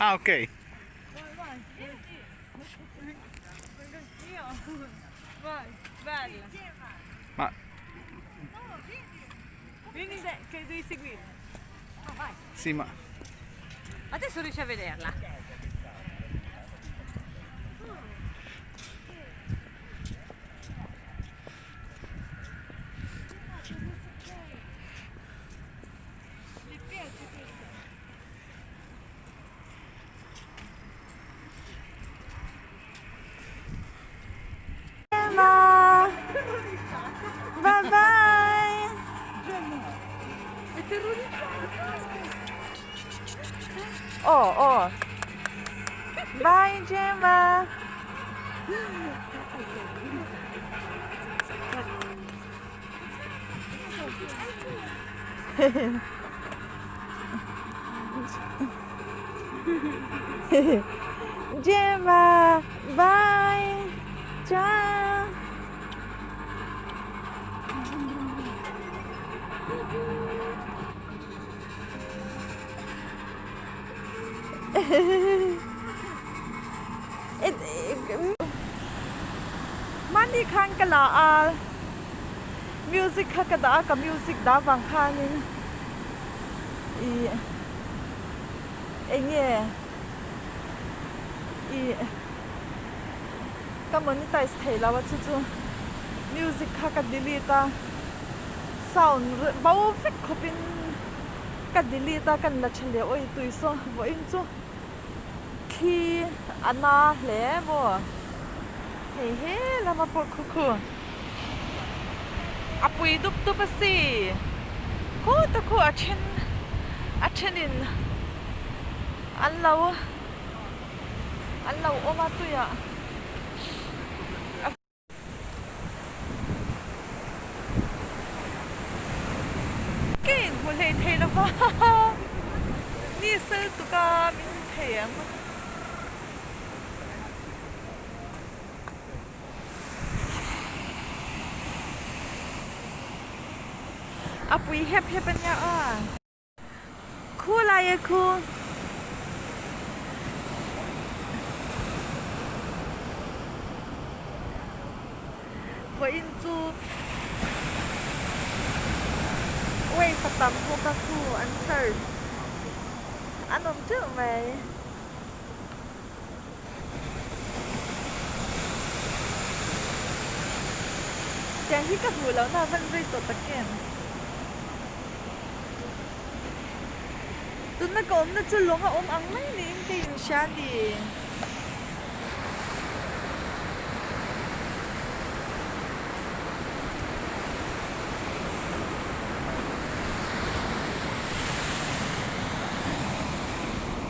Ah ok. Ma Vieni che devi seguire. Sì, ma Adesso riesci a vederla. Emma! Bye bye! Aw aw Bye Gemma! Gemma! Bye! Ciao! Mahni khan ka la a, music kha ka dah a, ka music dah vang khanin ih eng nge ih ka monetize thei lo a chu chu music kha ka delete a, sound bo vek khawpin ka delete a, ka la tha leh awi tui saw vawiin chu. Thli a na hle maw? Hei he lama pawh khu khu a pui dup dup a si. Khu ta khu a then a thenin an lo an lo awm a tuiah. Ka inhmu hlei thei lo va, ni sel tuk a min hmu thei em? A pui hep hep a nia a. Khu lai e khu. Vawiin chu wave a tam bawk a khu an surf an awm teuh mai. Tiang hi ka hmuh lohna a van rei tawh tak em? Tuna ka awmna chu lawng a awm ang mai niin ka inhria a ni.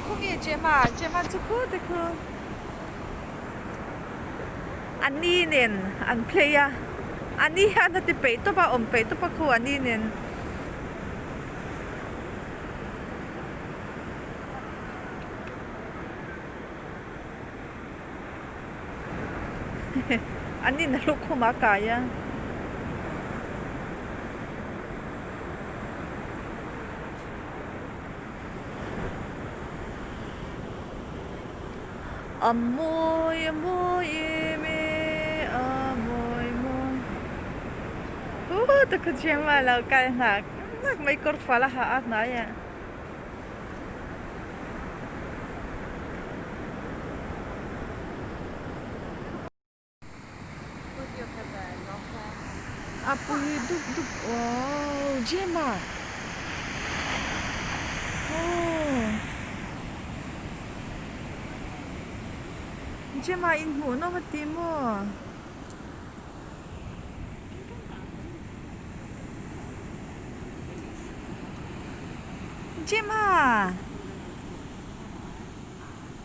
Khawnge Gemma? Gemma chu khu te khu. A ni nen an play a, a ni hian a ti peih tawp a, awm peih tawp a khu a ni nen. An in a lukhum a kai a. A mawi a mawi em e a mawi mawi Hu ta kha chiang ma lo kal hnak hnak mai kawr fual a ha a hnai ah. A pui dup dup wow Gemma oh Gemma in hmuh nawm a ti maw? Gemma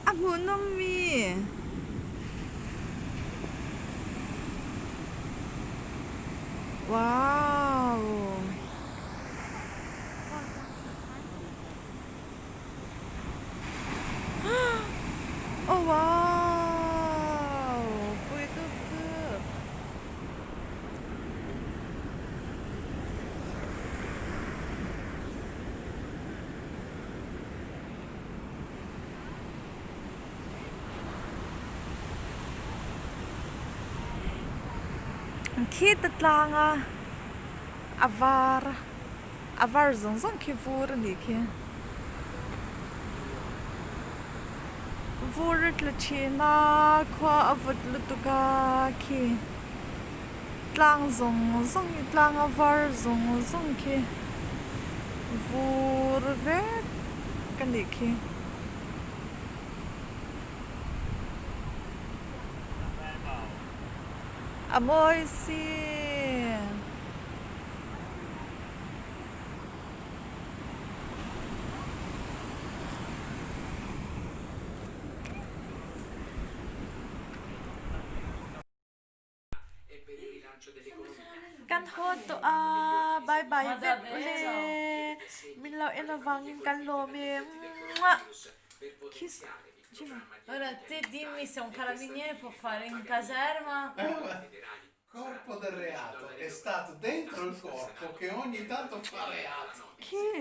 A hmuhnawm mi. Wow. Oh wow. Pui dup dup. Khita tlanga a var a var zawng zawng khi vur a nih khi. Vur a tla thin a khua a vawt lutuk a khi tlang zawng zawng hi tlang a var zawng zawng khi vur vek a nih khi. A mawi si. Kan haw tawh a, bye bye vek ule. Min lo en avangin kan lawm e. Muah. Kiss. Ora te dimmi se un carabiniere può fare in caserma. Corpo del reato è stato dentro il corpo che ogni tanto fa reato. Khi.